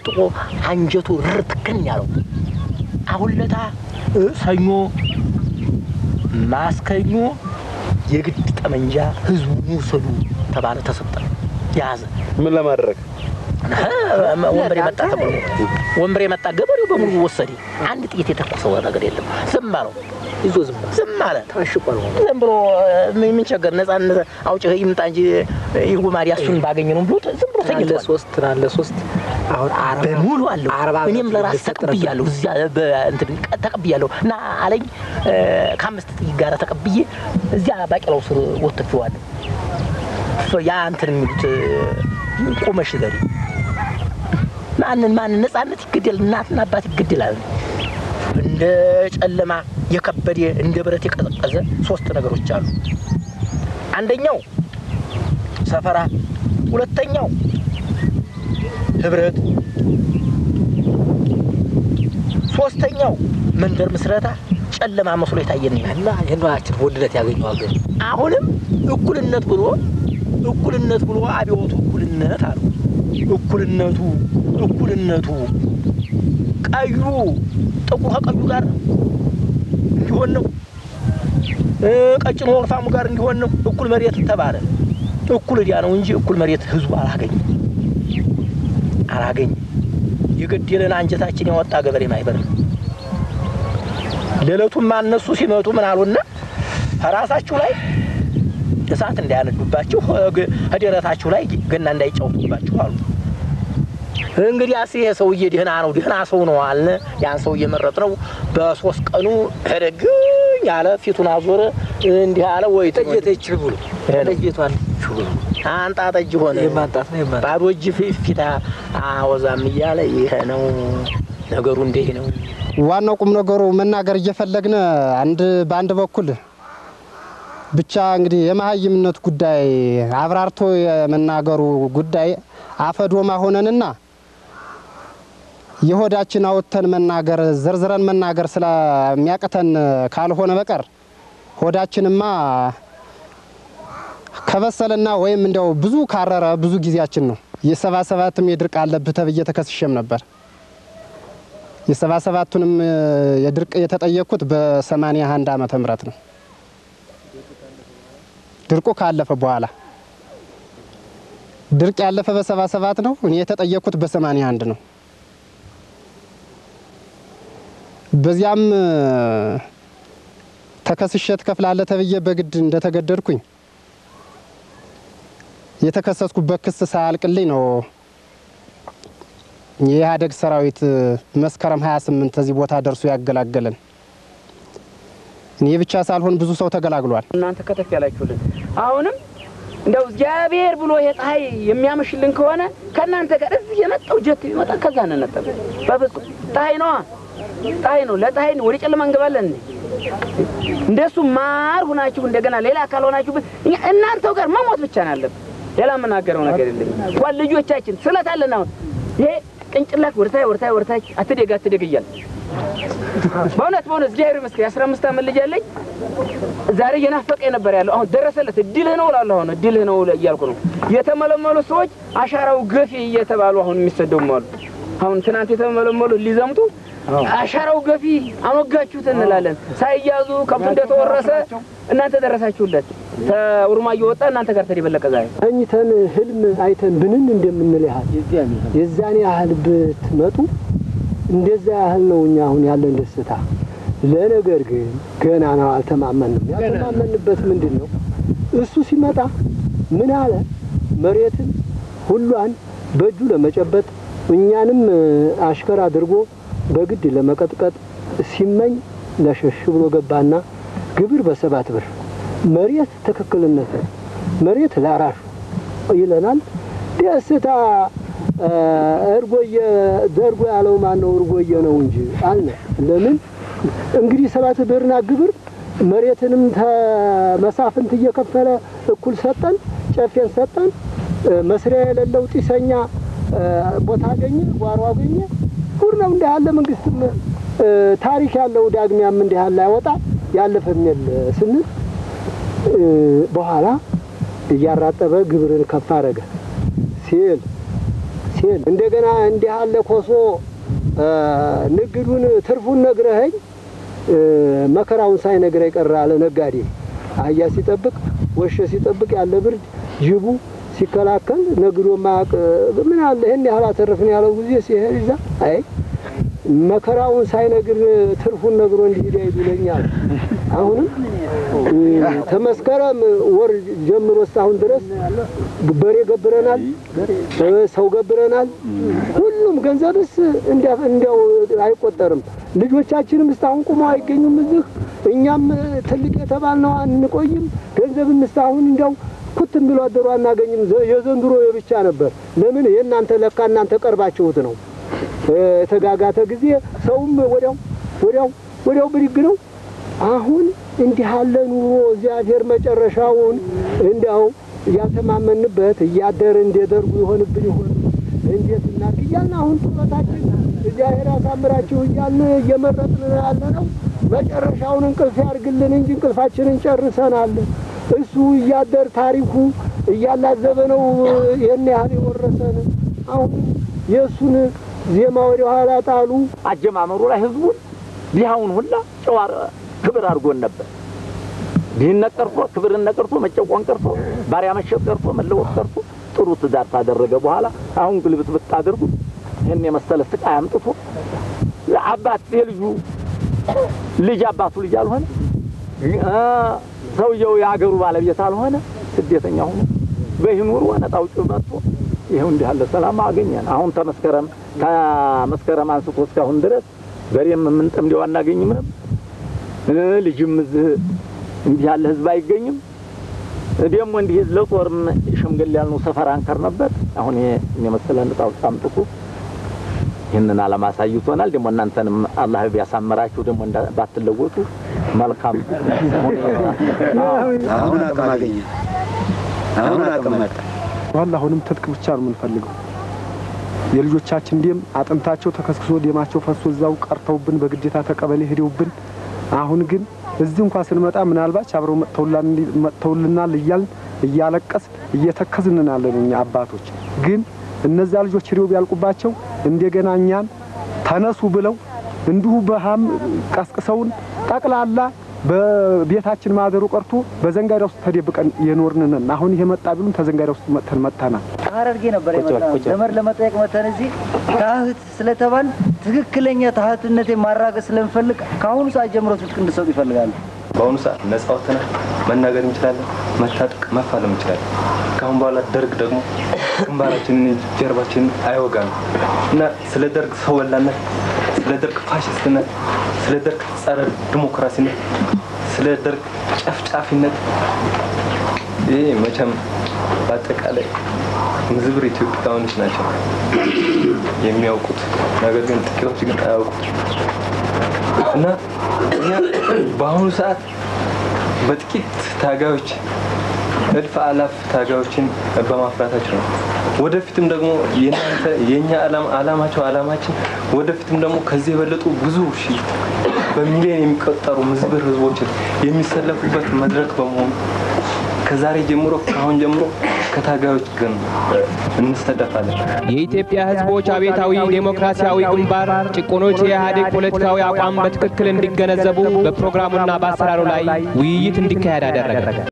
ለጥቆ አንጀቱ ርትክን ያለው። አሁን ለታ ሰኞ ማስከኞ የግድ ጠመንጃ ህዝቡን ውሰዱ ተባለ፣ ተሰጠ፣ ያዘ። ምን ለማድረግ? ወንበሬ መጣ ተብሎ ወንበሬ መጣ፣ ገበሬው በሙሉ ወሰደ። አንድ ጥይት የተኮሰው ነገር የለም። ዝም አለው፣ ይዞ ዝም ዝም አለ። ታሽቋል። ዝም ብሎ ምን ቸገር፣ ነፃነት አውጭ ይምጣ እንጂ ይጉማድ እሱን ባገኘ ነው ብሎ ዝም ብሎ ተኝቷል። ለሶስት ለሶስት አሁን አርባ በሙሉ አለው። እኔም ለራስ ተቀብያለሁ፣ እዚያ እንትን ተቀብያለሁ እና አለኝ ከ5 ጥይት ጋር ተቀብዬ እዚያ ባቄላው ስር ወጥቼዋለሁ። ያ እንትን የሚሉት ቁመሽ ዘሪ ማንን ማንን ነፃነት ይገደል፣ እናትና አባት ይገደላል። እንደ ጨለማ የከበደ እንደ ብረት የቀዘቀዘ ሶስት ነገሮች አሉ። አንደኛው ሰፈራ፣ ሁለተኛው ህብረት፣ ሶስተኛው መንደር ምስረታ። ጨለማ መስሎ የታየን እና ይሄን ወንድነት ያገኘው አገር አሁንም እኩልነት ብሎ እኩልነት ብሎ አብዮቱ እኩልነት አሉ። እኩልነቱ እኩልነቱ ቀዩ ጥቁር ከቀዩ ጋር እንዲሆን ነው። ቀጭኑ ወርፋሙ ጋር እንዲሆን ነው። እኩል መሬት ተባለ። እኩል እዲያ ነው እንጂ እኩል መሬት ህዝቡ አላገኘም አላገኘም። የገደለን አንጀታችን ያወጣ ገበሬ ማህበር ነው። ለለቱማ እነሱ ሲመጡ ምን አሉና ራሳችሁ ላይ እሳት እንዳያነዱባችሁ ከደረታችሁ ላይ ገና እንዳይጫወቱባችሁ አሉ። እንግዲያስ ይሄ ሰውዬ ደህና ነው፣ ደህና ሰው ነው አልን። ያን ሰውዬ መረጥነው። በ3 ቀኑ ሄደግኝ አለ፣ ፊቱን አዞረ፣ እንዲህ አለ። ወይ ጠጅ ብሎ ጠጅቷን አንጣ ጠጅ ሆነ። የማንጣት ነው የማንጣት ባዶ እጅ ፊት አወዛም እያለ ይሄ ነው ነገሩ፣ እንዲህ ነው ዋናው ቁም ነገሩ። መናገር እየፈለግን አንድ በአንድ በኩል ብቻ እንግዲህ የመሀይምነት ጉዳይ አብራርቶ የመናገሩ ጉዳይ አፈዶማ ሆነንና የሆዳችን አውጥተን መናገር ዘርዝረን መናገር ስለሚያቅተን ካልሆነ በቀር ሆዳችንማ ከበሰለና ወይም እንደው ብዙ ካረረ ብዙ ጊዜያችን ነው። የ77ም የድርቅ አለብህ ተብዬ ተከስሼም ነበር። የ77ቱንም የድርቅ የተጠየቅኩት በ81 ዓመተ ምህረት ነው። ድርቁ ካለፈ በኋላ ድርቅ ያለፈ በ77 ነው። እኔ የተጠየቅኩት በ81 ነው። በዚያም ተከስሼ ትከፍላለህ ተብዬ በግድ እንደተገደድኩኝ የተከሰስኩበት ክስ ሳያልቅልኝ ነው የኢህአዴግ ሰራዊት መስከረም 28 እዚህ ቦታ ደርሶ ያገላገለን። እኔ ብቻ ሳልሆን ብዙ ሰው ተገላግሏል። እናንተ ከተፍ ያላችሁልን አሁንም እንደው እግዚአብሔር ብሎ ይሄ ፀሐይ የሚያመሽልን ከሆነ ከእናንተ ጋር እዚህ የመጣው ጀት ቢመጣ ከዛ እንነጠብ። በፍጹም ፀሐይ ነዋ፣ ፀሐይ ነው። ለፀሐይ ወደ ጨለማ እንገባለን። እንደሱ ማር ሁናችሁ እንደገና ሌላ አካል ሆናችሁ እኛ እናንተው ጋር መሞት ብቻ ነው ያለብን። ሌላ የምናገረው ነገር የለም። እንኳን ልጆቻችን ስለት አለን። አሁን ይሄ ቅንጭላት ወርታይ ወርታይ ወርታይ አትደግ አትደግ እያለ በእውነት በእውነት እግዚአብሔር ይመስገን የ15 ዓመት ልጅ አለኝ። ዛሬ እየናፈቀኝ ነበር ያለው። አሁን ደረሰለት። እድልህ ነው እላለሁ። አሁን እድልህ ነው እያልኩ ነው። የተመለመሉ ሰዎች አሻራው ገፊ እየተባሉ አሁን የሚሰደቡ አሉ። አሁን ትናንት የተመለመሉ ሊዘምቱ አሻራው ገፊ አሞጋችሁት እንላለን። ሳይያዙ ከብቱ እንደተወረሰ እናንተ ደረሳችሁለት። ተውርማ እየወጣ እናንተ ጋር ተደበለቀ። ዛሬ ተኝተን ህልም አይተን ብንን እንደምንል ያህል የዛን ያህል ብትመጡ እንደዛ ያህል ነው እኛ አሁን ያለን ደስታ። ለነገር ግን ገና ነው፣ አልተማመንም። ያልተማመንበት ምንድን ነው? እሱ ሲመጣ ምን አለ? መሬትን ሁሏን በእጁ ለመጨበጥ እኛንም አሽከር አድርጎ በግድ ለመቀጥቀጥ ሲመኝ ለሸሽ ብሎ ገባና ግብር በ7 ብር መሬት ትክክልነት መሬት ላራሹ ይለናል። ደስታ እርጎየ ደርጎ ያለው ማን ነው? እርጎየ ነው እንጂ አልነ። ለምን እንግዲህ 7 ብርና ግብር መሬትንም ተመሳፍንት እየከፈለ እኩል ሰጠን፣ ጨፌን ሰጠን። መስሪያ የሌለው ጢሰኛ ቦታ አገኘ፣ ጓሮ አገኘ። ጉድ ነው እንዲህ ያለ መንግስትም ታሪክ ያለው ዳግሚያም እንዲህ ያለ አይወጣ ያለፈም የለ ስንል በኋላ እያራጠበ ግብርን ከፍ አደረገ ሲል ሲል እንደገና እንዲህ ያለ ኮሶ ንግዱን ትርፉን ነግረኸኝ መከራውን ሳይነግረኝ ቀረ አለ ነጋዴ። አህያ ሲጠብቅ ወሸ ሲጠብቅ ያለ ብርድ ጅቡ ሲከላከል ነግዶ ማያውቅ ምን አለ ይሄን ያህል አተረፍን ያለው ጊዜ ሲሄድ እዛ አይ መከራውን ሳይነግር ትርፉን ነግሮ እንዲሄድ ይሉኛል። አሁንም ተመስከረም ወር ጀምሮ እስካሁን ድረስ በሬ ገብረናል፣ ሰው ገብረናል። ሁሉም ገንዘብስ እንዲያው አይቆጠርም። ልጆቻችንም እስካሁን ቁመው አይገኙም እዚህ። እኛም ትልቅ የተባልነው አንቆይም። ገንዘብም እስካሁን እንዲያው ኩት የሚሉ አደሩ አናገኝም። የዘንድሮ የብቻ ነበር። ለምን የእናንተ ለካ እናንተ ቀርባችሁት ነው። የተጋጋተ ጊዜ ሰውም ወዲያው ወዲያው ወዲያው ብድግ ነው። አሁን እንዲህ ያለ ኑሮ እግዚአብሔር መጨረሻውን እንዲያው ያልተማመንበት እያደር እንደደርጉ ይሆንብን ይሆን እንዴት እናድርግ እያልን አሁን ጡረታችን እግዚአብሔር ያሳምራችሁ እያልን እየመረጥን ያለ ነው። መጨረሻውን እንቅልፍ ያርግልን እንጂ እንቅልፋችንን ጨርሰናል። እሱ እያደር ታሪኩ እያላዘበ ነው ይሄን ያህል የወረሰን። አሁን የእሱን ዜማ ወደ ኋላ ጣሉ። አጀማመሩ ላይ ህዝቡን ዲሃውን ሁላ ጨዋ ክብር አድርጎን ነበር። ድህነት ቀርቶ ክብርነት ቀርቶ መጨቆን ቀርቶ ባሪያ መሸጥ ቀርቶ መለወጥ ቀርቶ ጥሩ ትዳር ታደረገ በኋላ አሁን ግልብጥብጥ አድርጉ ይሄን የመሰለ ስቃይ አምጥቶ አባት የልጁ ልጅ አባቱ ልጅ አልሆነ፣ ሰውየው የአገሩ ባለቤት አልሆነ፣ ስደተኛ ሆኖ በይኑር ወነጣ ውጭ መጥቶ ይሄው እንዲህ ያለ ሰላም አገኘን። አሁን ተመስከረም አንስቶ እስካሁን ድረስ በሬም የምንጠምደው አናገኝም ነበር። ልጅም እዚህ እንዲህ ያለ ህዝብ አይገኝም። ደግሞ እንዲህ ለጦርም ሸምገል ያልነው ሰፈር አንከር ነበር። አሁን ይሄ የመሰለ ነጣ ውጭ አምጥቶ ይህንን ዓላማ አሳይቶናል። ደግሞ እናንተንም አላህ ቢያሳምራችሁ ደግሞ ባትለወጡ መልካም። አሁን አቅም አገኘ። አሁን አቅም መጣ። አሁንም ትጥቅ ብቻ ነው የምንፈልገው። የልጆቻችን ደም አጥንታቸው ተከስክሶ ደማቸው ፈሶ እዛው ቀርተውብን በግዴታ ተቀበሌ ሄደውብን፣ አሁን ግን እዚህ እንኳን ስንመጣ ምናልባት አብረው መጥተውልናል እያልን እያለቀስ እየተከዝን ያለን እኛ አባቶች። ግን እነዛ ልጆች ሄደው ቢያልቁባቸው እንደገና እኛን ተነሱ ብለው እንዲሁ በሃም ቀስቅሰውን ጠቅላላ በቤታችን ማደሩ ቀርቶ በዘንጋዳ ውስጥ ተደብቀን የኖርንነን። አሁን ይሄ መጣ ቢሉን ተዘንጋዳ ውስጥ መጥተን መጥተናል። ሐረርጌ ነበር የመጣነው። ዘመድ ለመጠየቅ መተን እዚህ ታህት ስለተባል ትክክለኛ ታህትነቴን ማራገጥ ስለምፈልግ ከአሁኑ ሰዓት ጀምሮ ትጥቅ እንድሰጡ ይፈልጋሉ። በአሁኑ ሰዓት ነጻ ወጥተናል። መናገር እንችላለን፣ መታጠቅ መፋለም እንችላለን። ከአሁን በኋላ ደርግ ደግሞ ግንባራችንን ጀርባችንን አይወጋም እና ስለ ደርግ ሰው በላነት፣ ስለ ደርግ ፋሽስትነት፣ ስለ ደርግ ጸረ ዲሞክራሲነት፣ ስለ ደርግ ጨፍጫፊነት ይሄ መቼም በአጠቃላይ ምዝብር ኢትዮጵያውያኖች ናቸው የሚያውቁት። ነገር ግን ጥቂቶች ግን አያውቁት እና እኛ በአሁኑ ሰዓት በጥቂት ታጋዮች እልፍ አላፍ ታጋዮችን በማፍራታቸው ነው። ወደፊትም ደግሞ የናንተ የኛ አላማቸው አላማችን ወደፊትም ደግሞ ከዚህ የበለጡ ብዙ ሺህ በሚሊዮን የሚቆጠሩ ምዝብር ህዝቦችን የሚሰለፉበት መድረክ በመሆኑ ከዛሬ ጀምሮ ከአሁን ጀምሮ ከታጋዮች ግን እንሰለፋለን። የኢትዮጵያ ህዝቦች አብዮታዊ ዴሞክራሲያዊ ግንባር ጭቁኖች የኢህአዴግ ፖለቲካዊ አቋም በትክክል እንዲገነዘቡ በፕሮግራሙና በአሰራሩ ላይ ውይይት እንዲካሄድ አደረገ።